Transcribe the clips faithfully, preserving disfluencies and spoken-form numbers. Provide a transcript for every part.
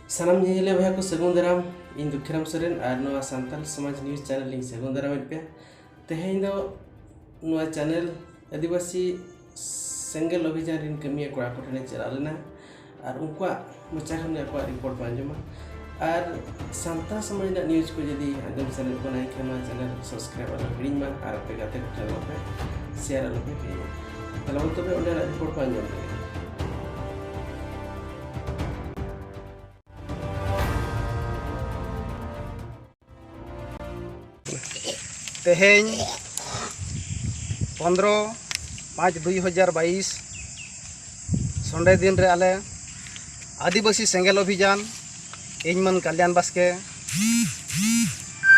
ᱥᱟᱱᱟᱢ ᱧᱮᱧᱮᱞᱤᱭᱟᱹ ᱵᱚᱭᱦᱟ ᱠᱚ ᱥᱟᱹᱜᱩᱱ ᱫᱟᱨᱟᱢ᱾ ᱤᱧ ᱫᱩᱠᱷᱤᱨᱟᱢ ᱥᱚᱨᱮᱱ ᱟᱨ ᱱᱚᱣᱟ ᱥᱟᱱᱛᱟᱲ ᱥᱚᱢᱟᱡᱽ ᱱᱤᱭᱩᱡᱽ ᱪᱮᱱᱮᱞ ᱤᱧ ᱥᱟᱹᱜᱩᱱ ᱫᱟᱨᱟᱢᱮᱫ ᱯᱮᱭᱟ᱾ ᱛᱮᱦᱮᱧ ᱫᱚ ᱱᱚᱣᱟ ᱪᱮᱱᱮᱞ ᱟᱹᱫᱤᱵᱟᱹᱥᱤ ᱥᱮᱸᱜᱮᱞ ᱚᱵᱷᱤᱡᱟᱱ ᱨᱮᱱ ᱠᱟᱹᱢᱤᱭᱟᱹ ᱠᱚᱲᱟ ᱠᱚ ᱴᱷᱮᱱᱮ ᱪᱟᱞᱟᱣ ᱞᱮᱱᱟ ᱟᱨ ᱩᱱᱠᱩᱣᱟᱜ ᱢᱚᱪᱟ ᱠᱷᱚᱱ ᱟᱠᱚᱣᱟᱜ ᱨᱤᱯᱳᱨᱴ ᱵᱚᱱ ᱟᱸᱡᱚᱢᱟ᱾ ᱟᱨ ᱥᱟᱱᱛᱟᱲ ᱥᱚᱢᱟᱡᱽ ᱨᱮᱱᱟᱜ ᱱᱤᱭᱩᱡᱽ ᱠᱚ ᱡᱩᱫᱤ ᱟᱸᱡᱚᱢ ᱥᱟᱱᱟᱭᱮᱫ ᱵᱚᱱᱟ, ᱮᱱᱠᱷᱟᱱ ᱱᱚᱣᱟ ᱪᱮᱱᱮᱞ ᱥᱟᱵᱥᱠᱨᱟᱭᱤᱵ ᱟᱞᱚ ᱦᱤᱲᱤᱧ ᱢᱟ ᱟᱨ ᱟᱯᱮ ᱜᱟᱛᱮ ᱠᱚ ᱴᱷᱮᱱ ᱟᱞᱚᱯᱮ ᱥᱮᱭᱟᱨ ᱟᱞᱚᱯᱮ ᱦᱤᱲᱤᱧᱟ᱾ ᱛᱟᱦᱞᱮ ᱵᱚᱱ ᱛᱚᱵᱮ ᱚᱸᱰᱮᱱᱟᱜ ᱨᱤᱯᱳᱨᱴ ᱵᱚᱱ ᱟᱸᱡᱚᱢ ᱞᱮᱜᱮ᱾ ᱛᱮᱦᱮᱧ ᱯᱚᱱᱫᱽᱨᱚ ᱯᱟᱸᱪ ᱫᱩᱭ ᱦᱟᱡᱟᱨ ᱵᱟᱭᱤᱥ ᱥᱚᱱᱰᱮ ᱫᱤᱱ ᱨᱮ ᱟᱞᱮ ᱟᱹᱫᱤᱵᱟᱹᱥᱤ ᱥᱮᱸᱜᱮᱞ ᱚᱵᱷᱤᱡᱟᱱ, ᱤᱧ ᱢᱟᱹᱱ ᱠᱟᱞᱭᱟᱱ ᱵᱟᱥᱠᱮ,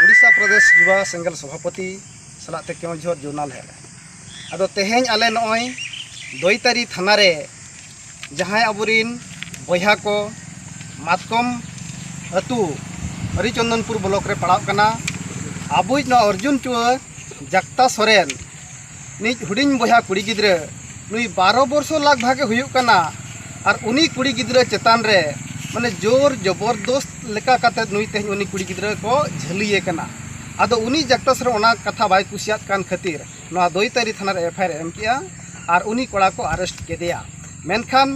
ᱩᱲᱤᱥᱥᱟ ᱯᱨᱚᱫᱮᱥ ᱡᱩᱵᱟ ᱥᱮᱸᱜᱮᱞ ᱥᱚᱵᱷᱟᱯᱚᱛᱤ ᱥᱟᱞᱟᱜ ᱛᱮ ᱠᱮᱣᱚᱱᱡᱷᱚᱨ ᱡᱳᱱᱟᱞ ᱦᱮᱡ ᱞᱮᱱᱟ᱾ ᱟᱫᱚ ᱛᱮᱦᱮᱧ ᱟᱞᱮ ᱱᱚᱜᱼᱚᱭ ᱫᱳᱭᱛᱟᱨᱤ ᱛᱷᱟᱱᱟ ᱨᱮ ᱡᱟᱦᱟᱸᱭ ᱟᱵᱚᱨᱤᱱ ᱵᱚᱭᱦᱟ ᱠᱚ ᱢᱟᱛᱠᱚᱢ ᱟᱹᱛᱩ ᱦᱚᱨᱤᱪᱚᱱᱫᱚᱱᱯᱩᱨ ᱵᱞᱚᱠ ᱨᱮ ᱯᱟᱲᱟᱜ ᱠᱟᱱᱟ, ᱟᱵᱚᱭᱤᱡ ᱱᱚᱣᱟ ᱚᱨᱡᱩᱱ ᱪᱩᱣᱟᱹ ᱡᱟᱠᱛᱟ ᱥᱚᱨᱮᱱ ᱱᱤᱡ ᱦᱩᱰᱤᱧ ᱵᱚᱭᱦᱟ ᱠᱩᱲᱤ ᱜᱤᱫᱽᱨᱟᱹ ᱱᱩᱭ ᱵᱟᱨᱚ ᱵᱚᱨᱥᱚ ᱞᱟᱜᱽ ᱵᱷᱟᱜᱮ ᱦᱩᱭᱩᱜ ᱠᱟᱱᱟ᱾ ᱟᱨ ᱩᱱᱤ ᱠᱩᱲᱤ ᱜᱤᱫᱽᱨᱟᱹ ᱪᱮᱛᱟᱱ ᱨᱮ ᱢᱟᱱᱮ ᱡᱳᱨ ᱡᱚᱵᱚᱨᱫᱚᱥᱛ ᱞᱮᱠᱟ ᱠᱟᱛᱮ ᱱᱩᱭ ᱛᱮᱦᱮᱧ ᱩᱱᱤ ᱠᱩᱲᱤ ᱜᱤᱫᱽᱨᱟᱹ ᱠᱚ ᱡᱷᱟᱹᱞᱤᱭᱮ ᱠᱟᱱᱟ᱾ ᱟᱫᱚ ᱩᱱᱤ ᱡᱟᱠᱛᱟ ᱥᱚᱨᱮᱱ ᱚᱱᱟ ᱠᱟᱛᱷᱟ ᱵᱟᱭ ᱠᱩᱥᱤᱭᱟᱫ ᱠᱟᱱ ᱠᱷᱟᱹᱛᱤᱨ ᱱᱚᱣᱟ ᱫᱳᱭᱛᱟᱨᱤ ᱛᱷᱟᱱᱟ ᱨᱮ ᱮᱯᱷ ᱟᱭ ᱟᱨ ᱮᱢ ᱠᱮᱜᱼᱟ ᱟᱨ ᱩᱱᱤ ᱠᱚᱲᱟ ᱠᱚ ᱟᱨᱮᱥᱴ ᱠᱮᱫᱮᱭᱟ᱾ ᱢᱮᱱᱠᱷᱟᱱ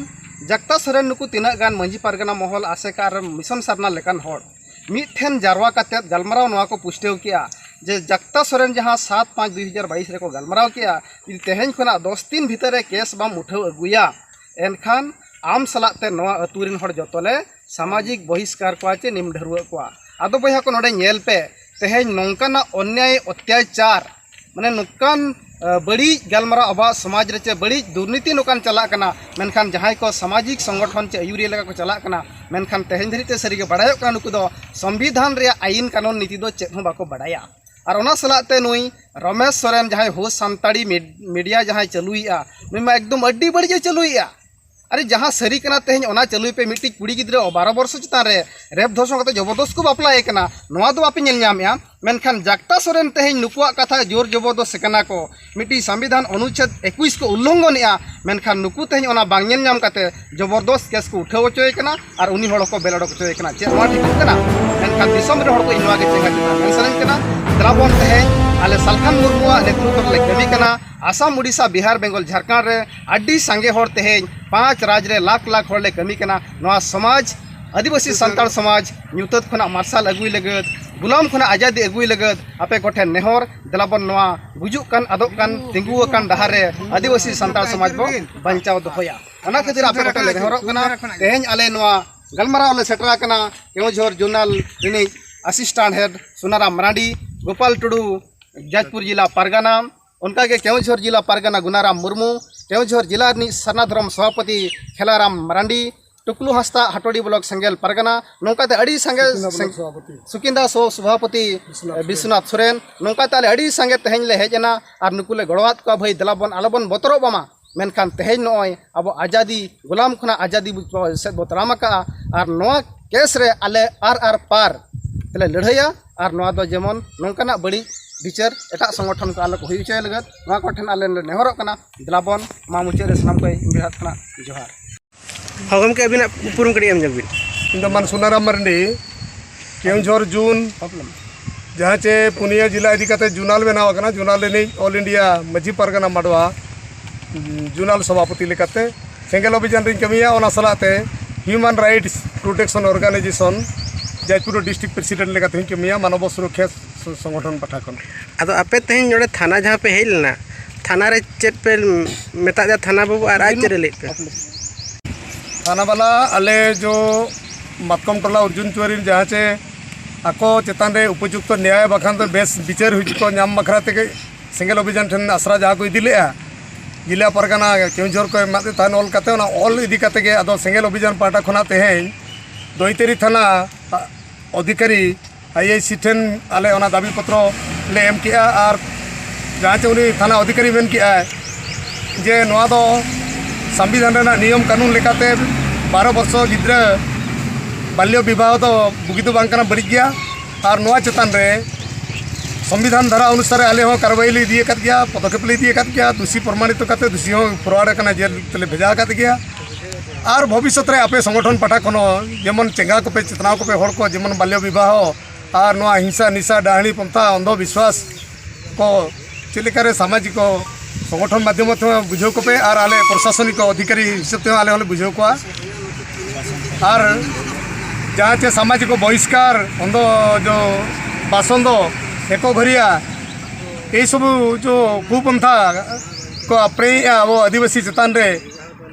ᱡᱟᱠᱛᱟ ᱥᱚᱨᱮᱱ ᱱᱩᱠᱩ ᱛᱤᱱᱟᱹᱜ ᱜᱟᱱ ᱢᱟᱹᱡᱷᱤ ᱯᱟᱨᱜᱟᱱᱟ ᱢᱚᱦᱚᱞ, ᱟᱥᱮᱠᱟ ᱟᱨ ᱢᱤᱥᱚᱱ ᱥᱟᱨᱱᱟ ᱞᱮᱠᱟᱱ ᱦᱚᱲ ᱢᱤᱫ ᱴᱷᱮᱱ ᱡᱟᱨᱣᱟ ᱠᱟᱛᱮ ᱜᱟᱞᱢᱟᱨᱟᱣ ᱱᱚᱣᱟ ᱠᱚ ᱯᱩᱥᱴᱟᱹᱣ ᱠᱮᱜᱼᱟ ᱡᱮ ᱡᱟᱠᱛᱟ ᱥᱚᱨᱮᱱ ᱡᱟᱦᱟᱸ ᱥᱟᱛ ᱯᱟᱸᱪ ᱫᱩᱭ ᱦᱟᱡᱟᱨ ᱵᱟᱭᱤᱥ ᱨᱮᱠᱚ ᱜᱟᱞᱢᱟᱨᱟᱣ ᱠᱮᱜᱼᱟ, ᱡᱩᱫᱤ ᱛᱮᱦᱮᱧ ᱠᱷᱚᱱᱟᱜ ᱫᱚᱥ ᱫᱤᱱ ᱵᱷᱤᱛᱟᱹᱨ ᱨᱮ ᱠᱮᱥ ᱵᱟᱢ ᱩᱴᱷᱟᱹᱣ ᱟᱹᱜᱩᱭᱟ, ᱮᱱᱠᱷᱟᱱ ᱟᱢ ᱥᱟᱞᱟᱜ ᱛᱮ ᱱᱚᱣᱟ ᱟᱹᱛᱩ ᱨᱮᱱ ᱦᱚᱲ ᱡᱚᱛᱚ ᱞᱮ ᱥᱟᱢᱟᱡᱤᱠ ᱵᱚᱦᱤᱥᱠᱟᱨ ᱠᱚᱣᱟ ᱪᱮ ᱱᱤᱢ ᱰᱷᱟᱹᱨᱣᱟᱹᱜ ᱠᱚᱣᱟ᱾ ᱟᱫᱚ ᱵᱚᱭᱦᱟ ᱠᱚ, ᱱᱚᱰᱮ ᱧᱮᱞ ᱯᱮ, ᱛᱮᱦᱮᱧ ᱱᱚᱝᱠᱟᱱᱟᱜ ᱚᱱᱱᱭᱟᱭ ᱚᱛᱛᱟᱪᱟᱨ, ᱢᱟᱱᱮ ᱱᱚᱝᱠᱟᱱ, ᱟ, ᱵᱟᱹᱲᱤᱡ ᱜᱟᱞᱢᱟᱨᱟᱣ ᱟᱵᱚᱣᱟᱜ ᱥᱚᱢᱟᱡᱽ ᱨᱮ ᱪᱮ ᱵᱟᱹᱲᱤᱡ ᱫᱩᱨᱱᱤᱛᱤ ᱱᱚᱝᱠᱟᱱ ᱪᱟᱞᱟᱜ ᱠᱟᱱᱟ, ᱢᱮᱱᱠᱷᱟᱱ ᱡᱟᱦᱟᱸᱭ ᱠᱚ ᱥᱟᱢᱟᱡᱤᱠ ᱥᱚᱝᱜᱚᱴᱷᱚᱱ ᱪᱮ ᱟᱹᱭᱩᱨᱤᱭᱟᱹ ᱞᱮᱠᱟ ᱠᱚ ᱪᱟᱞᱟᱜ ᱠᱟᱱᱟ, ᱢᱮᱱᱠᱷᱟᱱ ᱛᱮᱦᱮᱧ ᱫᱷᱟᱹᱨᱤᱡ ᱛᱮ ᱥᱟᱹᱨᱤᱜᱮ ᱵᱟᱲᱟᱭᱚᱜ ᱠᱟᱱᱟ ᱱᱩᱠᱩ ᱫᱚ ᱥᱚᱝᱵᱤᱫᱷᱟᱱ ᱨᱮᱭᱟᱜ ᱟᱭᱤᱱ ᱠᱟᱹᱱᱩᱱ ᱱᱤᱛᱤ ᱫᱚ ᱪᱮᱫ ᱦᱚᱸ ᱵᱟᱠᱚ ᱵᱟᱲᱟᱭᱟ᱾ ᱟᱨ ᱚᱱᱟ ᱥᱟᱞᱟᱜ ᱛᱮ ᱱᱩᱭ ᱨᱚᱢᱮᱥ ᱥᱚᱨᱮᱱ, ᱡᱟᱦᱟᱸᱭ ᱦᱳᱥ ᱥᱟᱱᱛᱟᱲᱤ ᱢᱤᱰ-, ᱢᱤᱰᱤᱭᱟ ᱡᱟᱦᱟᱸᱭ ᱪᱟᱹᱞᱩᱭᱮᱫᱼᱟ, ᱱᱩᱭ ᱢᱟ ᱮᱠᱫᱚᱢ ᱟᱹᱰᱤ ᱵᱟᱹᱲᱤᱡ ᱮ ᱪᱟᱹᱞᱩᱭᱮᱫᱼᱟ᱾ ᱟᱨᱮ, ᱡᱟᱦᱟᱸ ᱥᱟᱹᱨᱤ ᱠᱟᱱᱟ, ᱛᱮᱦᱮᱧ ᱚᱱᱟ ᱪᱟᱹᱞᱩᱭ ᱯᱮ᱾ ᱢᱤᱫᱴᱤᱡ ᱠᱩᱲᱤ ᱜᱤᱫᱽᱨᱟᱹ ᱵᱟᱨᱚ ᱵᱚᱨᱥᱚ ᱪᱮᱛᱟᱱ ᱨᱮ ᱨᱮᱯ ᱫᱷᱚᱨᱥᱚᱱ ᱠᱟᱛᱮ ᱡᱚᱵᱚᱨᱫᱚᱥᱛ ᱠᱚ ᱵᱟᱯᱞᱟᱭᱮ ᱠᱟᱱᱟ, ᱱᱚᱣᱟ ᱫᱚ ᱵᱟᱯᱮ ᱧᱮᱞ ᱧᱟᱢᱮᱜᱼᱟ᱾ ᱢᱮᱱᱠᱷᱟᱱ ᱡᱟᱠᱛᱟ ᱥᱚᱨᱮᱱ ᱛᱮᱦᱮᱧ ᱱᱩᱠᱩᱣᱟᱜ ᱠᱟᱛᱷᱟ ᱡᱳᱨ ᱡᱚᱵᱚᱨᱫᱚᱥ ᱠᱟᱱᱟ ᱠᱚ, ᱢᱤᱫᱴᱤᱡ ᱥᱚᱝᱵᱤᱫᱷᱟᱱ ᱚᱱᱩᱪᱷᱮᱫ ᱮᱠᱩᱥ ᱠᱚ ᱩᱞᱞᱚᱝᱜᱷᱚᱱᱮᱜᱼᱟ, ᱢᱮᱱᱠᱷᱟᱱ ᱱᱩᱠᱩ ᱛᱮᱦᱮᱧ ᱚᱱᱟ ᱵᱟᱝ ᱧᱮᱞ ᱧᱟᱢ ᱠᱟᱛᱮ ᱡᱚᱵᱚᱨᱫᱚᱥ ᱠᱮᱥ ᱠᱚ ᱩᱴᱷᱟᱹᱣ ᱦᱚᱪᱚᱭᱮ ᱠᱟᱱᱟ ᱟᱨ ᱩᱱᱤ ᱦᱚᱲ ᱦᱚᱸᱠᱚ ᱵᱮᱞ ᱚᱰᱚᱠ ᱦᱚᱪᱚᱭᱮ ᱠᱟᱱᱟ᱾ ᱪᱮᱫ ᱱᱚᱣᱟ ᱴᱷᱤᱠᱚᱜ ᱠᱟᱱᱟ? ᱢᱮᱱᱠᱷᱟᱱ ᱫᱤᱥᱚᱢ ᱨᱮᱱ ᱦᱚᱲ ᱠᱚ ᱤᱧ ᱱᱚᱣᱟ ᱜᱮ ᱪᱮᱸᱜᱷᱟ ᱪᱮᱛᱟᱱ ᱢᱮᱱ ᱥᱟᱱᱟᱧ ᱠᱟᱱᱟ, ᱫᱮᱞᱟ ᱵᱚᱱ ᱛᱮᱦᱮᱧ ᱟᱞᱮ ᱥᱟᱞᱠᱷᱟᱱ ᱢᱩᱨᱢᱩᱣᱟᱜ ᱱᱮᱛᱨᱤᱛᱵ ᱨᱮᱞᱮ ᱠᱟᱹᱢᱤ ᱠᱟᱱᱟ᱾ ᱟᱥᱟᱢ, ᱩᱰᱤᱥᱟ, ᱵᱤᱦᱟᱨ, ᱵᱮᱝᱜᱚᱞ, ᱡᱷᱟᱲᱠᱷᱚᱸᱰ ᱨᱮ ᱟᱹᱰᱤ ᱥᱟᱸᱜᱮ ᱦᱚᱲ ᱛᱮᱦᱮᱧ ᱯᱟᱸᱪ ᱨᱟᱡᱽ ᱨᱮ ᱞᱟᱠᱷ ᱞᱟᱠᱷ ᱦᱚᱲ ᱞᱮ ᱠᱟᱹᱢᱤ ᱠᱟᱱᱟ᱾ ᱱᱚᱣᱟ ᱥᱚᱢᱟᱡᱽ, ᱟᱹᱫᱤᱵᱟᱹᱥᱤ ᱥᱟᱱᱛᱟᱲ ᱥᱚᱢᱟᱡᱽ ᱧᱩᱛᱟᱹᱛ ᱠᱷᱚᱱᱟᱜ ᱢᱟᱨᱥᱟᱞ ᱟᱹᱜᱩᱭ ᱞᱟᱹᱜᱤᱫ, ᱜᱩᱞᱟᱢ ᱠᱷᱚᱱᱟᱜ ᱟᱡᱟᱫᱤ ᱟᱹᱜᱩᱭ ᱞᱟᱹᱜᱤᱫ ᱟᱯᱮ ᱠᱚᱴᱷᱮᱱ ᱱᱮᱦᱚᱨ, ᱫᱮᱞᱟ ᱵᱚᱱ ᱱᱚᱣᱟ ᱜᱩᱡᱩᱜ ᱠᱟᱱ, ᱟᱫᱚᱜ ᱠᱟᱱ, ᱛᱤᱸᱜᱩ ᱟᱠᱟᱱ ᱰᱟᱦᱟᱨ ᱨᱮ ᱟᱹᱫᱤᱵᱟᱹᱥᱤ ᱥᱟᱱᱛᱟᱲ ᱥᱚᱢᱟᱡᱽ ᱵᱚ ᱵᱟᱧᱪᱟᱣ ᱫᱚᱦᱚᱭᱟ᱾ ᱚᱱᱟ ᱠᱷᱟᱹᱛᱤᱨ ᱟᱯᱮ ᱠᱚᱴᱷᱮᱱ ᱞᱮ ᱱᱮᱦᱚᱨᱚᱜ ᱠᱟᱱᱟ, ᱛᱮᱦᱮᱧ ᱟᱞᱮ ᱱᱚᱣᱟ ᱜᱟᱞᱢᱟᱨᱟᱣ ᱞᱮ ᱥᱮᱴᱮᱨ ᱟᱠᱟᱱᱟ ᱠᱮᱣᱚᱱᱡᱷᱚᱨ ᱡᱳᱱᱟᱞ ᱨᱤᱱᱤᱡ ᱟᱥᱤᱥᱴᱮᱱᱴ ᱦᱮᱰ ᱥᱩᱱᱟᱨᱟᱢ ᱢᱟᱨᱟᱱᱰᱤ, ᱜᱳᱯᱟᱞ ᱴᱩᱰᱩ, ᱡᱟᱡᱽᱯᱩᱨ ᱡᱮᱞᱟ ᱯᱟᱨᱜᱟᱱᱟ, ᱚᱱᱠᱟᱜᱮ ᱠᱮᱣᱚᱱᱡᱷᱚᱨ ᱡᱮᱞᱟ ᱯᱟᱨᱜᱟᱱᱟ ᱜᱩᱱᱟᱨᱟᱢ ᱢᱩᱨᱢᱩ, ᱠᱮᱣᱚᱱᱡᱷᱚᱨ ᱡᱮᱞᱟ ᱨᱤᱱᱤᱡ ᱥᱟᱨᱱᱟ ᱫᱷᱚᱨᱚᱢ ᱥᱚᱵᱷᱟᱯᱚᱛᱤ ᱠᱷᱮᱞᱟᱨᱟᱢ ᱢᱟᱨᱟᱱᱰᱤ, ᱴᱩᱠᱞᱩ ᱦᱟᱸᱥᱫᱟ, ᱦᱟᱴᱳᱰᱤ ᱵᱞᱚᱠ ᱥᱮᱸᱜᱮᱞ ᱯᱟᱨᱜᱟᱱᱟ, ᱱᱚᱝᱠᱟᱛᱮ ᱟᱹᱰᱤ ᱥᱟᱸᱜᱮ ᱥᱩᱠᱤᱱᱫᱟ ᱵᱞᱚᱠ ᱥᱮᱸᱜ-, ᱥᱚᱵᱷᱟᱯᱚᱛᱤ᱾ ᱥᱩᱠᱤᱱᱫᱟ ᱥᱚ ᱥᱚᱵᱷᱟᱯᱚᱛᱤ ᱵᱤᱥᱣᱚᱱᱟᱛᱷ ᱥᱚᱨᱮᱱ᱾ ᱵᱤᱥᱣᱚᱱᱟᱛᱷ ᱥᱚᱨᱮᱱ, ᱱᱚᱝᱠᱟᱛᱮ ᱟᱞᱮ ᱟᱹᱰᱤ ᱥᱟᱸᱜᱮ ᱛᱮᱦᱮᱧ ᱞᱮ ᱦᱮᱡ ᱮᱱᱟ ᱟᱨ ᱱᱩᱠᱩ ᱞᱮ ᱜᱚᱲᱚᱣᱟᱫ ᱠᱚᱣᱟ, ᱵᱷᱟᱹᱭ ᱫᱮᱞᱟ ᱵᱚᱱ ᱟᱞᱚ ᱵᱚᱱ ᱵᱚᱛᱚᱨᱚᱜ ᱢᱟ᱾ ᱢᱮᱱᱠᱷᱟᱱ ᱛᱮᱦᱮᱧ ᱱᱚᱜᱼᱚᱭ ᱟᱵᱚ ᱟᱡᱟᱫᱤ, ᱜᱩᱞᱟᱢ ᱠᱷᱚᱱᱟᱜ ᱟᱡᱟᱫᱤ ᱵᱚ-, ᱥᱮᱫ ᱵᱚ ᱛᱟᱲᱟᱢ ᱟᱠᱟᱫᱼᱟ ᱟᱨ ᱱᱚᱣᱟ ᱠᱮᱥ ᱨᱮ ᱟᱞᱮ ᱟᱨ ᱟᱨ ᱯᱟᱨ ᱛᱮᱞᱮ ᱞᱟᱹᱲᱦᱟᱹᱭᱟ ᱟᱨ ᱱᱚᱣᱟ ᱫᱚ ᱡᱮᱢᱚᱱ ᱱᱚᱝᱠᱟᱱᱟᱜ ᱵᱟᱹᱲᱤᱡ ᱵᱤᱪᱟᱹᱨ ᱮᱴᱟᱜ ᱥᱚᱝᱜᱚᱴᱷᱚᱱ ᱠᱚ ᱟᱞᱚ ᱠᱚ ᱦᱩᱭ ᱦᱚᱪᱚᱭ ᱞᱟᱹᱜᱤᱫ ᱱᱚᱣᱟ ᱠᱚ ᱴᱷᱮᱱ ᱟᱞᱮ ᱞᱮ ᱱᱮᱦᱚᱨᱚᱜ ᱠᱟᱱᱟ᱾ ᱫᱮᱞᱟ ᱵᱚᱱ ᱢᱟ ᱢᱩᱪᱟᱹᱫ ᱨᱮ ᱥᱟᱱᱟᱢ ᱠᱚ ᱤᱧ ᱵᱮᱲᱦᱟᱜ ᱠᱟᱱᱟ, ᱡᱚᱦᱟᱨ᱾ ᱦᱚᱸ ᱜᱚᱢᱠᱮ, ᱟᱹᱵᱤᱱᱟᱜ ᱩᱯᱨᱩᱢ ᱠᱟᱹᱴᱤᱡ ᱮᱢ ᱧᱚᱜ ᱵᱤᱱ᱾ ᱤᱧ ᱫᱚ ᱢᱟᱱ ᱥᱩᱱᱟᱨᱟᱢ ᱢᱟᱨᱰᱤ, ᱠᱮᱣᱚᱱᱡᱷᱚᱨ ᱡᱩᱱ, ᱡᱟᱦᱟᱸ ᱪᱮ ᱯᱩᱱᱭᱟᱹ ᱡᱮᱞᱟ ᱤᱫᱤ ᱠᱟᱛᱮ ᱡᱩᱱᱟᱞ ᱵᱮᱱᱟᱣ ᱟᱠᱟᱱᱟ, ᱡᱩᱱᱟᱞ ᱨᱤᱱᱤᱡ ᱚᱞ ᱤᱱᱰᱤᱭᱟ ᱢᱟᱹᱡᱷᱤ ᱯᱟᱨᱜᱟᱱᱟ ᱢᱟᱰᱣᱟ ᱡᱩᱱᱟᱞ ᱥᱚᱵᱷᱟᱯᱚᱛᱤ ᱞᱮᱠᱟᱛᱮ ᱥᱮᱸᱜᱮᱞ ᱚᱵᱷᱤᱡᱟᱱ ᱨᱤᱧ ᱠᱟᱹᱢᱤᱭᱟ᱾ ᱚᱱᱟ ᱥᱟᱞᱟᱜ ᱛᱮ human rights protection organisation Jajpur district president ᱞᱮᱠᱟᱛᱮ ᱦᱚᱸᱧ ᱠᱟᱹᱢᱤᱭᱟ ᱢᱟᱱᱚᱵ ᱥᱩᱨᱚᱠᱠᱷᱟ ᱥᱚ-, ᱥᱚᱝᱜᱚᱴᱷᱚᱱ ᱯᱟᱦᱴᱟ ᱠᱷᱚᱱ᱾ ᱟᱫᱚ ᱟᱯᱮ ᱛᱮᱦᱮᱧ ᱱᱚᱰᱮ ᱛᱷᱟᱱᱟ ᱡᱟᱦᱟᱸ ᱯᱮ ᱦᱮᱡ ᱞᱮᱱᱟ, ᱛᱷᱟᱱᱟ ᱨᱮ ᱪᱮᱫ ᱯᱮ ᱢᱮᱛᱟᱜ ᱫᱮᱭᱟ ᱛᱷᱟᱱᱟ ᱵᱟᱹᱵᱩ, ᱟᱨ ᱟᱡ ᱪᱮᱫ ᱮ ᱞᱟᱹᱭᱮᱫ ᱯᱮ? ᱛᱷᱟᱱᱟ ᱵᱟᱞᱟ, ᱟᱞᱮ ᱡᱚ ᱢᱟᱛᱠᱚᱢ ᱴᱚᱞᱟ ᱚᱨᱡᱩᱱ ᱪᱩᱣᱟᱹᱨᱤ ᱡᱟᱦᱟᱸ ᱪᱮ ᱟᱠᱚ ᱪᱮᱛᱟᱱ ᱨᱮ ᱩᱯᱚᱡᱩᱠᱛᱚ ᱱᱮᱭᱟᱭ ᱵᱟᱠᱷᱟᱱ ᱫᱚ ᱵᱮᱥ ᱵᱤᱪᱟᱹᱨ ᱦᱩᱭ ᱠᱚ ᱧᱟᱢ ᱵᱟᱠᱷᱨᱟ ᱛᱮᱜᱮ ᱥᱮᱸᱜᱮᱞ ᱚᱵᱷᱤᱡᱟᱱ ᱴᱷᱮᱱ ᱟᱥᱨᱟ ᱡᱟᱦᱟᱸ ᱠᱚ ᱤᱫᱤ ᱞᱮᱜᱼᱟ, ᱡᱮᱞᱟ ᱯᱟᱨᱜᱟᱱᱟ ᱠᱮᱣᱚᱱᱡᱷᱚᱨ ᱠᱚ ᱮᱢᱟᱫ ᱛᱟᱦᱮᱱ ᱚᱞ ᱠᱟᱛᱮ, ᱚᱱᱟ ᱚᱞ ᱤᱫᱤ ᱠᱟᱛᱮ ᱜᱮ ᱟᱫᱚ ᱥᱮᱸᱜᱮᱞ ᱚᱵᱷᱤᱡᱟᱱ ᱯᱟᱦᱴᱟ ᱠᱷᱚᱱᱟᱜ ᱛᱮᱦᱮᱧ ᱫᱚᱭᱛᱟᱹᱨᱤ ᱛᱷᱟᱱᱟ ᱚᱫᱷᱤᱠᱟᱨᱤ ᱟᱭ ᱟᱭ ᱥᱤ ᱴᱷᱮᱱ ᱟᱞᱮ ᱚᱱᱟ ᱫᱟᱹᱵᱤ ᱯᱚᱛᱨᱚ ᱞᱮ ᱮᱢ ᱠᱮᱜᱼᱟ᱾ ᱟᱨ ᱡᱟᱦᱟᱸ ᱪᱮ ᱩᱱᱤ ᱛᱷᱟᱱᱟ ᱚᱫᱷᱤᱠᱟᱨᱤ ᱢᱮᱱ ᱠᱮᱜᱼᱟᱭ ᱡᱮ ᱱᱚᱣᱟ ᱫᱚ ᱥᱚᱝᱵᱤᱫᱷᱟᱱ ᱨᱮᱱᱟᱜ ᱱᱤᱭᱚᱢ ᱠᱟᱹᱱᱩᱱ ᱞᱮᱠᱟᱛᱮ ᱵᱟᱨᱚ ᱵᱚᱨᱥᱚ ᱜᱤᱫᱽᱨᱟᱹ ᱵᱟᱞᱭᱚ ᱵᱤᱵᱟᱦᱚ ᱫᱚ ᱵᱩᱜᱤ ᱫᱚ ᱵᱟᱝ ᱠᱟᱱᱟ, ᱵᱟᱹᱲᱤᱡ ᱜᱮᱭᱟ᱾ ᱟᱨ ᱱᱚᱣᱟ ᱪᱮᱛᱟᱱ ᱨᱮ ᱥᱚᱝᱵᱤᱫᱷᱟᱱ ᱫᱷᱟᱨᱟ ᱚᱱᱩᱥᱟᱨᱮ ᱟᱞᱮ ᱦᱚᱸ ᱠᱟᱨᱣᱟᱭ ᱞᱮ ᱤᱫᱤ ᱟᱠᱟᱫ ᱜᱮᱭᱟ, ᱯᱚᱫᱚᱠᱷᱮᱯ ᱞᱮ ᱤᱫᱤ ᱟᱠᱟᱫ ᱜᱮᱭᱟ᱾ ᱫᱩᱥᱤ ᱯᱨᱚᱢᱟᱱᱤᱛ ᱠᱟᱛᱮ ᱫᱩᱥᱤ ᱦᱚᱸ ᱯᱷᱚᱨᱣᱟᱨᱰ ᱟᱠᱟᱱᱟ, ᱡᱮᱞ ᱛᱮᱞᱮ ᱵᱷᱮᱡᱟ ᱟᱠᱟᱫ ᱜᱮᱭᱟ᱾ ᱟᱨ ᱵᱷᱚᱵᱤᱥᱥᱚᱛ ᱨᱮ ᱟᱯᱮ ᱥᱚᱝᱜᱚᱴᱷᱚᱱ ᱯᱟᱦᱴᱟ ᱠᱷᱚᱱ ᱦᱚᱸ ᱡᱮᱢᱚᱱ ᱪᱮᱸᱜᱷᱟ ᱠᱚᱯᱮ, ᱪᱮᱛᱱᱟᱣ ᱠᱚᱯᱮ ᱦᱚᱲ ᱠᱚ, ᱡᱮᱢᱚᱱ ᱵᱟᱞᱭᱚ ᱵᱤᱵᱟᱦᱚ ᱟᱨ ᱱᱚᱣᱟ ᱦᱤᱝᱥᱟ, ᱱᱤᱥᱟ, ᱰᱟᱹᱦᱱᱤ ᱯᱚᱱᱛᱷᱟ, ᱚᱱᱫᱷᱚ ᱵᱤᱥᱣᱟᱥ ᱠᱚ ᱪᱮᱫ ᱞᱮᱠᱟᱨᱮ ᱥᱟᱢᱟᱡᱤᱠ ᱥᱚᱝᱜᱚᱴᱷᱚᱱ ᱢᱟᱫᱽᱫᱷᱚᱢ ᱛᱮ ᱵᱩᱡᱷᱟᱹᱣ ᱠᱚᱯᱮ ᱟᱨ ᱟᱞᱮ ᱯᱨᱚᱥᱟᱥᱚᱱᱤᱠ ᱚᱫᱷᱤᱠᱟᱨᱤ ᱦᱤᱥᱟᱹᱵ ᱛᱮᱦᱚᱸ ᱟᱞᱮ ᱦᱚᱸᱞᱮ ᱵᱩᱡᱷᱟᱹᱣ ᱠᱚᱣᱟ᱾ ᱟᱨ ᱡᱟᱦᱟᱸ ᱪᱮ ᱥᱟᱢᱟᱡᱤᱠ ᱵᱚᱦᱤᱥᱠᱟᱨ, ᱚᱱᱫᱷᱚ ᱡᱚ ᱵᱟᱥᱚᱱᱫᱚ, ᱮᱠᱚ ᱜᱷᱚᱨᱤᱭᱟ, ᱮᱭ ᱥᱚᱵᱩ ᱡᱚ ᱠᱩᱯᱚᱱᱛᱷᱟ ᱠᱚ ᱟᱯᱨᱮᱭᱮᱫᱼᱟ ᱟᱵᱚ ᱟᱹᱫᱤᱵᱟᱹᱥᱤ ᱪᱮᱛᱟᱱ ᱨᱮ,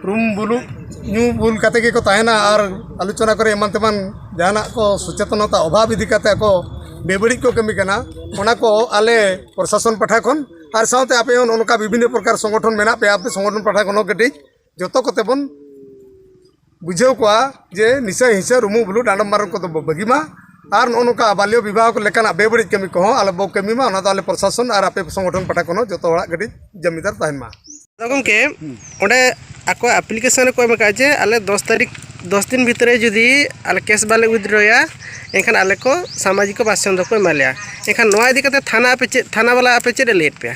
ᱨᱩᱢ ᱵᱩᱞᱩᱜ ᱧᱩ ᱵᱩᱞ ᱠᱟᱛᱮ ᱜᱮᱠᱚ ᱛᱟᱦᱮᱱᱟ ᱟᱨ ᱟᱞᱳᱪᱚᱱᱟ ᱠᱚᱨᱮ ᱮᱢᱟᱱ ᱛᱮᱢᱟᱱ ᱡᱟᱦᱟᱱᱟᱜ ᱠᱚ ᱥᱚᱪᱮᱛᱚᱱᱚᱛᱟ ᱚᱵᱷᱟᱵᱽ ᱤᱫᱤ ᱠᱟᱛᱮ ᱟᱠᱚ ᱵᱮᱵᱟᱹᱲᱤᱡ ᱠᱚ ᱠᱟᱹᱢᱤ ᱠᱟᱱᱟ᱾ ᱚᱱᱟ ᱠᱚ ᱟᱞᱮ ᱯᱨᱚᱥᱟᱥᱚᱱ ᱯᱟᱦᱴᱟ ᱠᱷᱚᱱ ᱟᱨ ᱥᱟᱶᱛᱮ ᱟᱯᱮ ᱦᱚᱸ ᱱᱚᱜᱼᱚ ᱱᱚᱝᱠᱟ ᱵᱤᱵᱷᱤᱱᱱᱚ ᱯᱨᱚᱠᱟᱨ ᱥᱚᱝᱜᱚᱴᱷᱚᱱ ᱢᱮᱱᱟᱜ ᱯᱮᱭᱟ, ᱟᱯᱮ ᱥᱚᱝᱜᱚᱴᱷᱚᱱ ᱯᱟᱦᱴᱟ ᱠᱷᱚᱱ ᱦᱚᱸ ᱠᱟᱹᱴᱤᱡ ᱡᱚᱛᱚ ᱠᱚᱛᱮ ᱵᱚᱱ ᱵᱩᱡᱷᱟᱹᱣ ᱠᱚᱣᱟ ᱡᱮ ᱱᱤᱥᱟᱹ ᱦᱤᱝᱥᱟᱹ ᱨᱩᱢᱩ ᱵᱩᱞᱩ ᱰᱟᱸᱰᱚᱢ ᱢᱟᱨᱚᱢ ᱠᱚᱫᱚ ᱵᱚ ᱵᱟᱹᱜᱤ ᱢᱟ᱾ ᱟᱨ ᱱᱚᱜᱼᱚ ᱱᱚᱝᱠᱟ ᱵᱟᱞᱭᱚ ᱵᱤᱵᱟᱦᱚ ᱠᱚ ᱞᱮᱠᱟᱱᱟᱜ ᱵᱮᱵᱟᱹᱲᱤᱡ ᱠᱟᱹᱢᱤ ᱠᱚᱦᱚᱸ ᱟᱞᱚ ᱵᱚ ᱠᱟᱹᱢᱤ ᱢᱟ, ᱚᱱᱟ ᱫᱚ ᱟᱞᱮ ᱯᱨᱚᱥᱟᱥᱚᱱ ᱟᱨ ᱟᱯᱮ ᱥᱚᱝᱜᱚᱴᱷᱚᱱ ᱯᱟᱦᱴᱟ ᱠᱷᱚᱱ ᱦᱚᱸ ᱡᱚᱛᱚ ᱦᱚᱲᱟᱜ ᱠᱟᱹᱴᱤᱡ ᱡᱟᱹᱢᱤᱫᱟᱨ ᱛᱟᱦᱮᱱ ᱢᱟ᱾ ᱟᱫᱚ ᱜᱚᱢᱠᱮ, ᱚᱸᱰᱮ ᱟᱠᱚᱣᱟᱜ ᱟᱯᱞᱤᱠᱮᱥᱚᱱ ᱨᱮᱠᱚ ᱮᱢ ᱟᱠᱟᱫᱼᱟ ᱡᱮ ᱟᱞᱮ ᱫᱚᱥ ᱛᱟᱹᱨᱤᱠᱷ, ᱫᱚᱥ ᱫᱤᱱ ᱵᱷᱤᱛᱨᱤ ᱨᱮ ᱡᱩᱫᱤ ᱟᱞᱮ ᱠᱮᱥ ᱵᱟᱞᱮ ᱩᱭᱤᱛᱷᱰᱨᱚᱭᱟ, ᱮᱱᱠᱷᱟᱱ ᱟᱞᱮ ᱠᱚ ᱥᱟᱢᱟᱡᱤᱠ ᱵᱟᱥᱪᱚᱱᱫᱚ ᱠᱚ ᱮᱢᱟ ᱞᱮᱭᱟ᱾ ᱮᱱᱠᱷᱟᱱ ᱱᱚᱣᱟ ᱤᱫᱤ ᱠᱟᱛᱮ ᱛᱷᱟᱱᱟ ᱟᱯᱮ ᱪᱮᱫ, ᱛᱷᱟᱱᱟ ᱵᱟᱞᱟ ᱟᱯᱮ ᱪᱮᱫ ᱮ ᱞᱟᱹᱭᱮᱫ ᱯᱮᱭᱟ?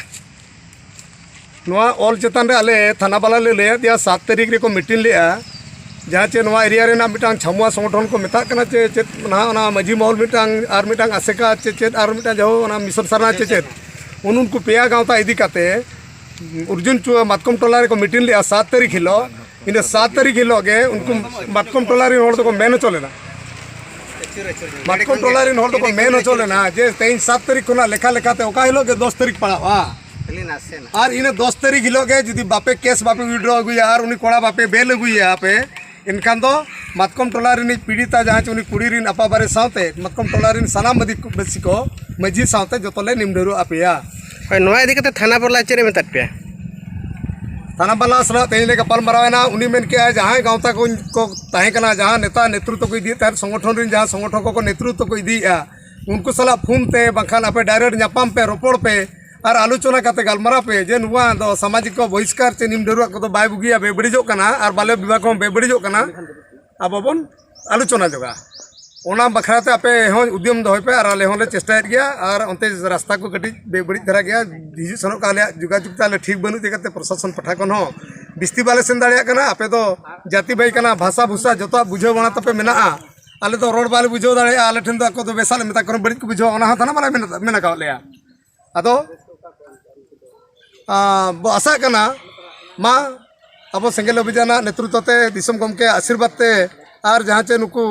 ᱱᱚᱣᱟ ᱚᱞ ᱪᱮᱛᱟᱱ ᱨᱮ ᱟᱞᱮ ᱛᱷᱟᱱᱟ ᱵᱟᱞᱟ ᱞᱮ ᱞᱟᱹᱭᱟᱫ ᱫᱮᱭᱟ, ᱥᱟᱛ ᱛᱟᱹᱨᱤᱠᱷ ᱨᱮᱠᱚ ᱢᱤᱴᱤᱝ ᱞᱮᱫᱼᱟ, ᱡᱟᱦᱟᱸ ᱪᱮ ᱱᱚᱣᱟ ᱮᱨᱤᱭᱟ ᱨᱮᱱᱟᱜ ᱢᱤᱫᱴᱟᱝ ᱪᱷᱟᱢᱩᱣᱟ ᱥᱚᱝᱜᱚᱴᱷᱚᱱ ᱠᱚ ᱢᱮᱛᱟᱜ ᱠᱟᱱᱟ ᱪᱮ ᱪᱮᱫ ᱱᱟᱦᱟᱜ, ᱚᱱᱟ ᱢᱟᱹᱡᱷᱤ ᱢᱚᱦᱚᱞ ᱢᱤᱫᱴᱟᱝ ᱟᱨ ᱢᱤᱫᱴᱟᱝ ᱟᱥᱮᱠᱟ ᱪᱮ ᱪᱮᱫ ᱟᱨ ᱢᱤᱫᱴᱟᱝ ᱡᱟᱦᱳ ᱚᱱᱟ ᱢᱤᱥᱚᱱ ᱥᱟᱨᱱᱟ ᱪᱮ ᱪᱮᱫ, ᱩᱱ ᱩᱱᱠᱩ ᱯᱮᱭᱟ ᱜᱟᱶᱛᱟ ᱤᱫᱤ ᱠᱟᱛᱮ ᱚᱨᱡᱩᱱ ᱪᱩᱣᱟᱹ ᱢᱟᱛᱠᱚᱢ ᱴᱚᱞᱟ ᱨᱮᱠᱚ ᱢᱤᱴᱤᱝ ᱞᱮᱫᱼᱟ ᱥᱟᱛ ᱛᱟᱹᱨᱤᱠᱷ ᱦᱤᱞᱳᱜ᱾ ᱤᱱᱟᱹ ᱥᱟᱛ ᱛᱟᱹᱨᱤᱠᱷ ᱦᱤᱞᱳᱜ ᱜᱮ ᱩᱱᱠᱩ ᱢᱟᱛᱠᱚᱢ ᱴᱚᱞᱟ ᱨᱮᱱ ᱦᱚᱲ ᱫᱚᱠᱚ ᱢᱮᱱ ᱦᱚᱪᱚ ᱞᱮᱱᱟ, ᱢᱟᱛᱠᱚᱢ ᱴᱚᱞᱟ ᱨᱮᱱ ᱦᱚᱲ ᱫᱚᱠᱚ ᱢᱮᱱ ᱦᱚᱪᱚ ᱞᱮᱱᱟ ᱡᱮ ᱛᱮᱦᱮᱧ ᱥᱟᱛ ᱛᱟᱹᱨᱤᱠᱷ ᱠᱷᱚᱱᱟᱜ ᱞᱮᱠᱷᱟ ᱞᱮᱠᱟᱛᱮ ᱚᱠᱟ ᱦᱤᱞᱳᱜ ᱜᱮ ᱫᱚᱥ ᱛᱟᱹᱨᱤᱠᱷ ᱯᱟᱲᱟᱜᱼᱟ, ᱟᱨ ᱤᱱᱟᱹ ᱫᱚᱥ ᱛᱟᱹᱨᱤᱠᱷ ᱦᱤᱞᱳᱜ ᱜᱮ ᱡᱩᱫᱤ ᱵᱟᱯᱮ ᱠᱮᱥ ᱵᱟᱯᱮ ᱩᱭᱤᱰᱨᱚ ᱟᱹᱜᱩᱭᱟ ᱟᱨ ᱩᱱᱤ ᱠᱚᱲᱟ ᱵᱟᱯᱮ ᱵᱮᱞ ᱟᱹᱜᱩᱭᱟ ᱟᱯᱮ, ᱮᱱᱠᱷᱟᱱ ᱫᱚ ᱢᱟᱛᱠᱚᱢ ᱴᱚᱞᱟ ᱨᱤᱱᱤᱡ ᱯᱤᱲᱤᱛᱟ ᱡᱟᱦᱟᱸᱭ ᱪᱮ ᱩᱱᱤ ᱠᱩᱲᱤ ᱨᱤᱱ ᱟᱯᱟ ᱵᱟᱨᱮ ᱥᱟᱶᱛᱮ ᱢᱟᱛᱠᱚᱢ ᱴᱚᱞᱟ ᱨᱤᱱ ᱥᱟᱱᱟᱢ ᱟᱹᱫᱤᱵᱟᱹᱥᱤ ᱠᱚ ᱢᱟᱹᱡᱷᱤ ᱥᱟᱶᱛᱮ ᱡᱚᱛᱚ ᱞᱮ ᱱᱤᱢ ᱰᱷᱟᱹᱣᱨᱟᱹᱜ ᱟᱯᱮᱭᱟ᱾ ᱦᱳᱭ, ᱱᱚᱣᱟ ᱤᱫᱤ ᱠᱟᱛᱮ ᱛᱷᱟᱱᱟ ᱵᱟᱞᱟ ᱪᱮᱫ ᱮ ᱢᱮᱛᱟᱫ ᱯᱮᱭᱟ? ᱛᱷᱟᱱᱟ ᱵᱟᱞᱟ ᱥᱟᱞᱟᱜ ᱛᱮᱦᱮᱧ ᱞᱮ ᱜᱟᱯᱟᱞ ᱢᱟᱨᱟᱣ ᱮᱱᱟ᱾ ᱩᱱᱤ ᱢᱮᱱ ᱠᱮᱜᱼᱟᱭ, ᱡᱟᱦᱟᱸᱭ ᱜᱟᱶᱛᱟ ᱠᱚ, ᱠᱚ ᱛᱟᱦᱮᱸ ᱠᱟᱱᱟ, ᱡᱟᱦᱟᱸ ᱱᱮᱛᱟ ᱱᱮᱛᱨᱤᱛᱵ ᱠᱚ ᱤᱫᱤᱭᱮᱫ ᱛᱟᱦᱮᱸᱫ, ᱥᱚᱝᱜᱚᱴᱷᱚᱱ ᱨᱮᱱ ᱡᱟᱦᱟᱸ ᱥᱚᱝᱜᱚᱴᱷᱚᱱ ᱠᱚᱠᱚ ᱱᱮᱛᱨᱤᱛᱵ ᱠᱚ ᱤᱫᱤᱭᱮᱫᱼᱟ, ᱩᱱᱠᱩ ᱥᱟᱞᱟᱜ ᱯᱷᱳᱱ ᱛᱮ ᱵᱟᱝᱠᱷᱟᱱ ᱟᱯᱮ ᱰᱟᱭᱨᱮᱠᱴ ᱧᱟᱯᱟᱢ ᱯᱮ, ᱨᱚᱯᱚᱲ ᱯᱮ᱾ ᱟᱨ ᱟᱞᱳᱪᱚᱱᱟ ᱠᱟᱛᱮ ᱜᱟᱞᱢᱟᱨᱟᱣ ᱯᱮ ᱡᱮ ᱱᱚᱣᱟ ᱫᱚ ᱥᱟᱢᱟᱡᱤᱠ ᱠᱚ ᱵᱚᱦᱤᱥᱠᱟᱨ ᱪᱮ ᱱᱤᱢ ᱰᱷᱟᱹᱨᱣᱟᱹᱜ ᱠᱚᱫᱚ ᱵᱟᱭ ᱵᱩᱜᱤᱭᱟ, ᱵᱮᱵᱟᱹᱲᱤᱡᱚᱜ ᱠᱟᱱᱟ, ᱟᱨ ᱵᱟᱞᱮ ᱵᱤᱵᱟᱦ ᱠᱚᱦᱚᱸ ᱵᱮᱵᱟᱹᱲᱤᱡᱚᱜ ᱠᱟᱱᱟ, ᱟᱵᱚ ᱵᱚᱱ ᱟᱞᱳᱪᱚᱱᱟ ᱧᱚᱜᱟ᱾ ᱚᱱᱟ ᱵᱟᱠᱷᱨᱟ ᱛᱮ ᱟᱯᱮ ᱦᱚᱸ ᱩᱫᱽᱭᱚᱢ ᱫᱚᱦᱚᱭ ᱯᱮ, ᱟᱨ ᱟᱞᱮ ᱦᱚᱸᱞᱮ ᱪᱮᱥᱴᱟᱭᱮᱫ ᱜᱮᱭᱟ᱾ ᱟᱨ ᱚᱱᱛᱮ ᱨᱟᱥᱛᱟ ᱠᱚ ᱠᱟᱹᱴᱤᱡ ᱵᱮᱵᱟᱹᱲᱤᱡ ᱫᱷᱟᱨᱟ ᱜᱮᱭᱟ, ᱦᱤᱡᱩᱜ ᱥᱮᱱᱚᱜ ᱠᱚ ᱟᱞᱮᱭᱟᱜ ᱡᱳᱜᱟᱡᱳᱜᱽ ᱛᱟᱞᱮ ᱴᱷᱤᱠ ᱵᱟᱹᱱᱩᱜ ᱛᱮ ᱠᱟᱛᱮ ᱯᱨᱚᱥᱟᱥᱚᱱ ᱯᱟᱦᱴᱟ ᱠᱷᱚᱱ ᱦᱚᱸ ᱵᱤᱥᱛᱤ ᱵᱟᱞᱮ ᱥᱮᱱ ᱫᱟᱲᱮᱭᱟᱜ ᱠᱟᱱᱟ᱾ ᱟᱯᱮ ᱫᱚ ᱡᱟᱹᱛᱤ ᱵᱷᱟᱹᱭ ᱠᱟᱱᱟ, ᱵᱷᱟᱥᱟ ᱵᱷᱩᱥᱟ ᱡᱚᱛᱚᱣᱟᱜ ᱵᱩᱡᱷᱟᱹᱣ ᱵᱟᱲᱟ ᱛᱟᱯᱮ ᱢᱮᱱᱟᱜᱼᱟ, ᱟᱞᱮ ᱫᱚ ᱨᱚᱲ ᱵᱟᱞᱮ ᱵᱩᱡᱷᱟᱹᱣ ᱫᱟᱲᱮᱭᱟᱜᱼᱟ᱾ ᱟᱞᱮ ᱴᱷᱮᱱ ᱫᱚ ᱟᱠᱚ ᱫᱚ ᱵᱮᱥᱟᱜ ᱞᱮ ᱢᱮᱛᱟ ᱠᱚ ᱨᱮᱦᱚᱸ ᱵᱟᱹᱲᱤᱡ ᱠᱚ ᱵᱩᱡᱷᱟᱹᱣᱟ, ᱚᱱᱟ ᱦᱚᱸ ᱛᱷᱟᱱᱟ ᱵᱟᱞᱮ ᱢᱮᱱ ᱢᱮᱱ ᱟᱠᱟᱫ ᱞᱮᱭᱟ᱾ ᱟᱫᱚ ᱟᱸ, ᱵᱚ ᱟᱥᱟᱜ ᱠᱟᱱᱟ, ᱢᱟ ᱟᱵᱚ ᱥᱮᱸᱜᱮᱞ ᱚᱵᱷᱤᱡᱟᱱᱟᱜ ᱱᱮᱛᱨᱤᱛᱵ ᱛᱮ, ᱫᱤᱥᱚᱢ ᱜᱚᱢᱠᱮᱭᱟᱜ ᱟᱥᱤᱨᱵᱟᱫᱽ ᱛᱮ, ᱟᱨ ᱡᱟᱦᱟᱸ ᱪᱮ ᱱᱩᱠᱩ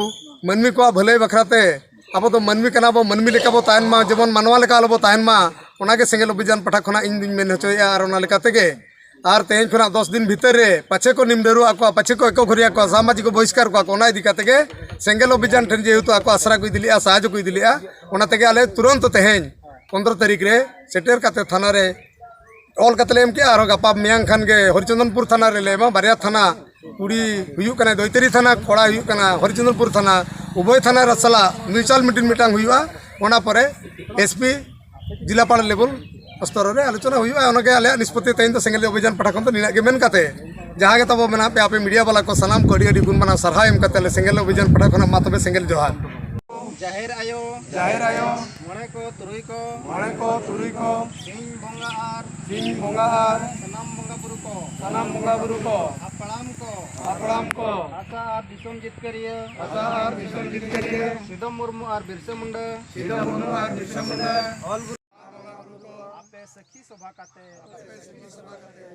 ᱢᱟᱹᱱᱢᱤ ᱠᱚᱣᱟᱜ ᱵᱷᱟᱹᱞᱟᱹᱭ ᱵᱟᱠᱷᱨᱟ ᱛᱮ, ᱟᱵᱚ ᱫᱚ ᱢᱟᱹᱱᱢᱤ ᱠᱟᱱᱟ ᱵᱚ, ᱢᱟᱹᱱᱢᱤ ᱞᱮᱠᱟ ᱵᱚ ᱛᱟᱦᱮᱱ ᱢᱟ, ᱡᱮᱢᱚᱱ ᱢᱟᱱᱣᱟ ᱞᱮᱠᱟ ᱟᱞᱚ ᱵᱚ ᱛᱟᱦᱮᱱ ᱢᱟ, ᱚᱱᱟ ᱜᱮ ᱥᱮᱸᱜᱮᱞ ᱚᱵᱷᱤᱡᱟᱱ ᱯᱟᱦᱴᱟ ᱠᱷᱚᱱᱟᱜ ᱤᱧ ᱫᱩᱧ ᱢᱮᱱ ᱦᱚᱪᱚᱭᱮᱫᱼᱟ᱾ ᱟᱨ ᱚᱱᱟ ᱞᱮᱠᱟ ᱛᱮᱜᱮ ᱟᱨ ᱛᱮᱦᱮᱧ ᱠᱷᱚᱱᱟᱜ ᱫᱚᱥ ᱫᱤᱱ ᱵᱷᱤᱛᱟᱹᱨ ᱨᱮ ᱯᱟᱪᱷᱮ ᱠᱚ ᱱᱤᱢ ᱰᱷᱟᱹᱨᱣᱟᱹᱜ ᱟᱠᱚᱣᱟ, ᱯᱟᱪᱷᱮ ᱠᱚ ᱮᱠᱚ ᱜᱷᱚᱨᱤ ᱟᱠᱚᱣᱟ, ᱥᱟᱢᱟᱡᱤᱠ ᱠᱚ ᱵᱚᱦᱤᱥᱠᱟᱨ ᱠᱚᱣᱟ ᱠᱚ, ᱚᱱᱟ ᱤᱫᱤ ᱠᱟᱛᱮ ᱜᱮ ᱥᱮᱸᱜᱮᱞ ᱚᱵᱷᱤᱡᱟᱱ ᱴᱷᱮᱱ ᱡᱮᱦᱮᱛᱩ ᱟᱠᱚ ᱟᱥᱨᱟ ᱠᱚ ᱤᱫᱤ ᱞᱮᱜᱼᱟ, ᱥᱟᱦᱟᱡᱽ ᱠᱚ ᱤᱫᱤ ᱞᱮᱜᱼᱟ, ᱚᱱᱟ ᱛᱮᱜᱮ ᱟᱞᱮ ᱛᱩᱨᱟᱹᱱᱛ ᱛᱮᱦᱮᱧ ᱯᱚᱱᱫᱽᱨᱚ ᱛᱟᱹᱨᱤᱠᱷ ᱨᱮ ᱥᱮᱴᱮᱨ ᱠᱟᱛᱮ ᱛᱷᱟᱱᱟ ᱨᱮ ᱚᱞ ᱠᱟᱛᱮ ᱞᱮ ᱮᱢ ᱠᱮᱜᱼᱟ᱾ ᱟᱨᱦᱚᱸ ᱜᱟᱯᱟ ᱢᱮᱭᱟᱝ ᱠᱷᱟᱱ ᱜᱮ ᱦᱚᱨᱤᱪᱚᱸᱫᱚᱱᱯᱩᱨ ᱛᱷᱟᱱᱟ ᱨᱮᱞᱮ ᱮᱢᱟ᱾ ᱵᱟᱨᱭᱟ ᱛᱷᱟᱱᱟ, ᱠᱩᱲᱤ ᱦᱩᱭᱩᱜ ᱠᱟᱱᱟ ᱫᱳᱭᱛᱟᱨᱤ ᱛᱷᱟᱱᱟ, ᱠᱚᱲᱟ ᱦᱩᱭᱩᱜ ᱠᱟᱱᱟ ᱦᱚᱨᱤᱪᱚᱸᱫᱚᱱᱯᱩᱨ ᱛᱷᱟᱱᱟ᱾ ᱩᱵᱷᱚᱭ ᱛᱷᱟᱱᱟ ᱨᱮ ᱥᱟᱞᱟᱜ ᱢᱤᱭᱩᱪᱩᱣᱟᱞ ᱢᱤᱴᱤᱝ ᱢᱤᱫᱴᱟᱝ ᱦᱩᱭᱩᱜᱼᱟ᱾ ᱚᱱᱟ ᱯᱚᱨᱮ ᱮᱥ ᱯᱤ ᱡᱤᱞᱟᱯᱟᱲ ᱞᱮᱵᱮᱞ ᱥᱛᱚᱨ ᱨᱮ ᱟᱞᱳᱪᱚᱱᱟ ᱦᱩᱭᱩᱜᱼᱟ᱾ ᱚᱱᱟᱜᱮ ᱟᱞᱮᱭᱟᱜ ᱱᱤᱥᱯᱚᱛᱤ ᱛᱮᱦᱮᱧ ᱫᱚ ᱥᱮᱸᱜᱮᱞ ᱚᱵᱷᱤᱡᱟᱱ ᱯᱟᱦᱴᱟ ᱠᱷᱚᱱ ᱫᱚ ᱱᱤᱱᱟᱹᱜ ᱜᱮ ᱢᱮᱱ ᱠᱟᱛᱮ, ᱡᱟᱦᱟᱸ ᱜᱮ ᱛᱟᱵᱚ ᱢᱮᱱᱟᱜ ᱯᱮ, ᱟᱯᱮ ᱢᱤᱰᱤᱭᱟ ᱵᱟᱞᱟ ᱠᱚ ᱥᱟᱱᱟᱢ ᱠᱚ ᱟᱹᱰᱤ ᱟᱹᱰᱤ ᱜᱩᱱ ᱢᱟᱱᱟᱣ ᱥᱟᱨᱦᱟᱣ ᱮᱢ ᱠᱟᱛᱮ ᱟᱞᱮ ᱥᱮᱸᱜᱮᱞ ᱚᱵᱷᱤᱡᱟᱱ ᱯᱟᱦᱴᱟ ᱠᱷᱚᱱᱟᱜ ᱢᱟ ᱛᱚᱵᱮ ᱥᱮᱸᱜᱮᱞ ᱡᱚᱦᱟᱨ᱾ ᱡᱟᱦᱮᱨ ᱟᱭᱳ, ᱡᱟᱦᱮᱨ ᱟᱭᱳ, ᱢᱚᱬᱮ ᱠᱚ ᱛᱩᱨᱩᱭ ᱠᱚ, ᱢᱚᱬᱮ ᱠᱚ ᱛᱩᱨᱩᱭ ᱠᱚ, ᱥᱤᱧ ᱵᱚᱸᱜᱟ ᱟᱨ, ᱥᱤᱧ ᱵᱚᱸᱜᱟ ᱟᱨ, ᱥᱟᱱᱟᱢ ᱵᱚᱸᱜᱟ ᱵᱩᱨᱩ ᱠᱚ, ᱥᱟᱱᱟᱢ ᱵᱚᱸᱜᱟ ᱵᱩᱨᱩ ᱠᱚ, ᱦᱟᱯᱲᱟᱢ ᱠᱚ, ᱦᱟᱯᱲᱟᱢ ᱠᱚ, ᱦᱟᱥᱟ ᱟᱨ ᱫᱤᱥᱚᱢ ᱡᱤᱛᱠᱟᱹᱨᱤᱭᱟᱹ, ᱦᱟᱥᱟ ᱟᱨ ᱫᱤᱥᱚᱢ ᱡᱤᱛᱠᱟᱹᱨᱤᱭᱟᱹ, ᱥᱤᱫᱚ ᱢᱩᱨᱢᱩ ᱟᱨ ᱵᱤᱨᱥᱟᱹ ᱢᱩᱱᱰᱟᱹ, ᱥᱤᱫᱚ ᱢᱩᱨᱢᱩ ᱟᱨ ᱵᱤᱨᱥᱟᱹ ᱢᱩᱱᱰᱟᱹ, ᱚᱞ ᱜᱩᱨᱩ, ᱟᱯᱮ ᱥᱟᱹᱠᱷᱤ ᱥᱚᱵᱷᱟ ᱠᱟᱛᱮ,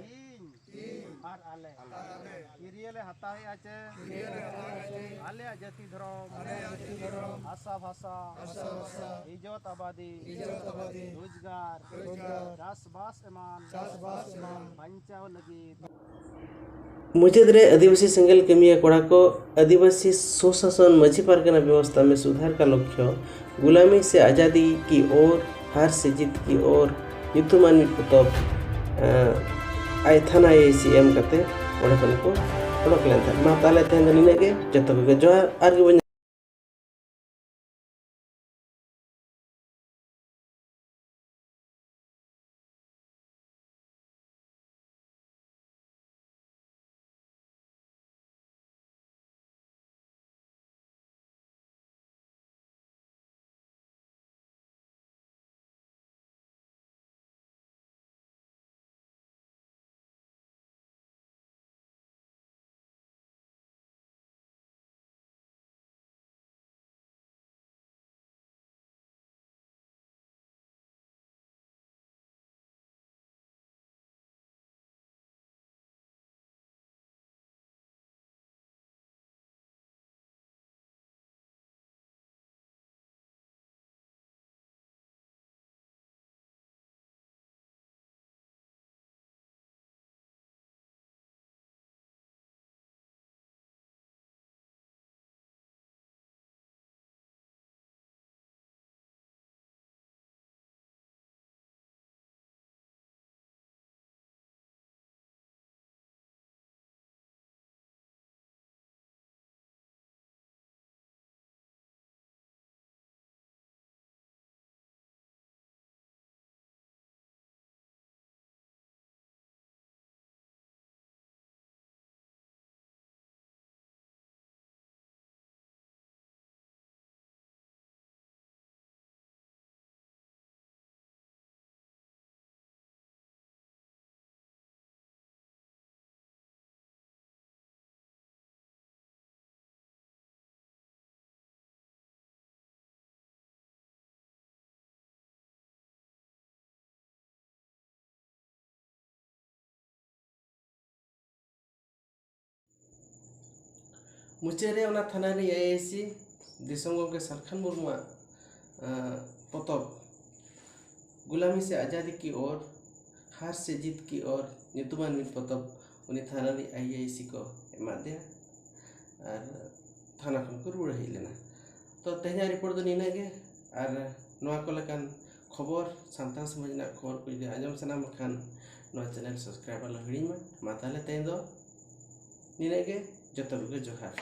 ᱤᱧ ᱟᱨ ᱟᱞᱮ ᱠᱤᱨᱤᱭᱟᱹ ᱞᱮ ᱦᱟᱛᱟᱣᱮᱫᱼᱟ ᱪᱮ ᱟᱞᱮᱭᱟᱜ ᱡᱟᱹᱛᱤ ᱫᱷᱚᱨᱚᱢ, ᱵᱷᱟᱥᱟ ᱵᱷᱟᱥᱟ, ᱤᱡᱚᱛ ᱟᱵᱟᱫᱤ, ᱨᱳᱡᱽᱜᱟᱨ, ᱪᱟᱥᱵᱟᱥ ᱮᱢᱟᱱ ᱵᱟᱧᱪᱟᱣ ᱞᱟᱹᱜᱤᱫ᱾ ᱢᱩᱪᱟᱹᱫ ᱨᱮ ᱟᱹᱫᱤᱵᱟᱹᱥᱤ ᱥᱮᱸᱜᱮᱞ ᱠᱟᱹᱢᱤᱭᱟᱹ ᱠᱚᱲᱟ ᱠᱚ ᱟᱹᱫᱤᱵᱟᱹᱥᱤ ᱥᱩᱥᱟᱥᱚᱱ ᱢᱟᱹᱡᱷᱤ ᱯᱟᱨᱜᱟᱱᱟ ᱵᱮᱵᱚᱥᱛᱷᱟ ᱢᱮ ᱥᱩᱫᱷᱟᱨ ᱠᱟ ᱞᱚᱠᱠᱷᱭᱚ ᱜᱩᱞᱟᱢᱤ ᱥᱮ ᱟᱡᱟᱫᱤ ᱠᱤ ᱳᱨ ᱦᱟᱨ ᱥᱮ ᱡᱤᱛ ᱠᱤ ᱳᱨ ᱧᱩᱛᱩᱢᱟᱱ ᱢᱤᱫ ᱯᱚᱛᱚᱵ, ᱮᱸ, ᱟᱭ ᱛᱷᱟᱱᱟ ᱮ ᱥᱤ ᱮᱢ ᱠᱟᱛᱮ ᱚᱸᱰᱮ ᱠᱷᱚᱱ ᱠᱚ ᱚᱰᱚᱠ ᱞᱮᱱ ᱛᱟᱦᱮᱸᱫ᱾ ᱢᱟ ᱛᱟᱦᱞᱮ ᱛᱮᱦᱮᱧ ᱫᱚ ᱱᱤᱱᱟᱹᱜ ᱜᱮ, ᱡᱚᱛᱚ ᱠᱚᱜᱮ ᱡᱚᱦᱟᱨ, ᱟᱨ ᱜᱮᱵᱚᱱ ᱢᱩᱪᱟᱹᱫ ᱨᱮ ᱚᱱᱟ ᱛᱷᱟᱱᱟ ᱨᱤᱱᱤᱡ ᱟᱭ ᱟᱭ ᱥᱤ ᱫᱤᱥᱚᱢ ᱜᱚᱢᱠᱮ ᱥᱟᱞᱠᱷᱟᱱ ᱢᱩᱨᱢᱩᱣᱟᱜ ᱟᱸ, ᱯᱚᱛᱚᱵ ᱜᱩᱞᱟᱢᱤ ᱥᱮ ᱟᱡᱟᱫᱤ ᱠᱤ ᱳᱨ, ᱦᱟᱨ ᱥᱮ ᱡᱤᱛ ᱠᱤ ᱳᱨ ᱧᱩᱛᱩᱢᱟᱱ ᱢᱤᱫ ᱯᱚᱛᱚᱵ ᱩᱱᱤ ᱛᱷᱟᱱᱟ ᱨᱤᱱᱤᱡ ᱟᱭ ᱟᱭ ᱥᱤ ᱠᱚ ᱮᱢᱟᱫ ᱫᱮᱭᱟ ᱟᱨ ᱛᱷᱟᱱᱟ ᱠᱷᱚᱱ ᱠᱚ ᱨᱩᱣᱟᱹᱲ ᱦᱮᱡ ᱞᱮᱱᱟ᱾ ᱛᱚ ᱛᱮᱦᱮᱧᱟᱜ ᱨᱤᱯᱳᱨᱴ ᱫᱚ ᱱᱤᱱᱟᱹᱜ ᱜᱮ᱾ ᱟᱨ ᱱᱚᱣᱟ ᱠᱚ ᱞᱮᱠᱟᱱ ᱠᱷᱚᱵᱚᱨ, ᱥᱟᱱᱛᱟᱲ ᱥᱚᱢᱟᱡᱽ ᱨᱮᱱᱟᱜ ᱠᱷᱚᱵᱚᱨ ᱠᱚ ᱡᱩᱫᱤ ᱟᱸᱡᱚᱢ ᱥᱟᱱᱟᱢ ᱠᱷᱟᱱ ᱱᱚᱣᱟ ᱪᱮᱱᱮᱞ ᱥᱟᱵᱥᱠᱨᱟᱭᱤᱵ ᱟᱞᱚ ᱦᱤᱲᱤᱧ ᱢᱟ᱾ ᱢᱟ ᱛᱟᱦᱚᱞᱮ ᱛᱮᱦᱮᱧ ᱫᱚ ᱱᱤᱱᱟᱹᱜ ᱜᱮ᱾ ᱡᱚᱛᱚ ᱠᱚᱜᱮ ᱡᱚᱦᱟᱨ᱾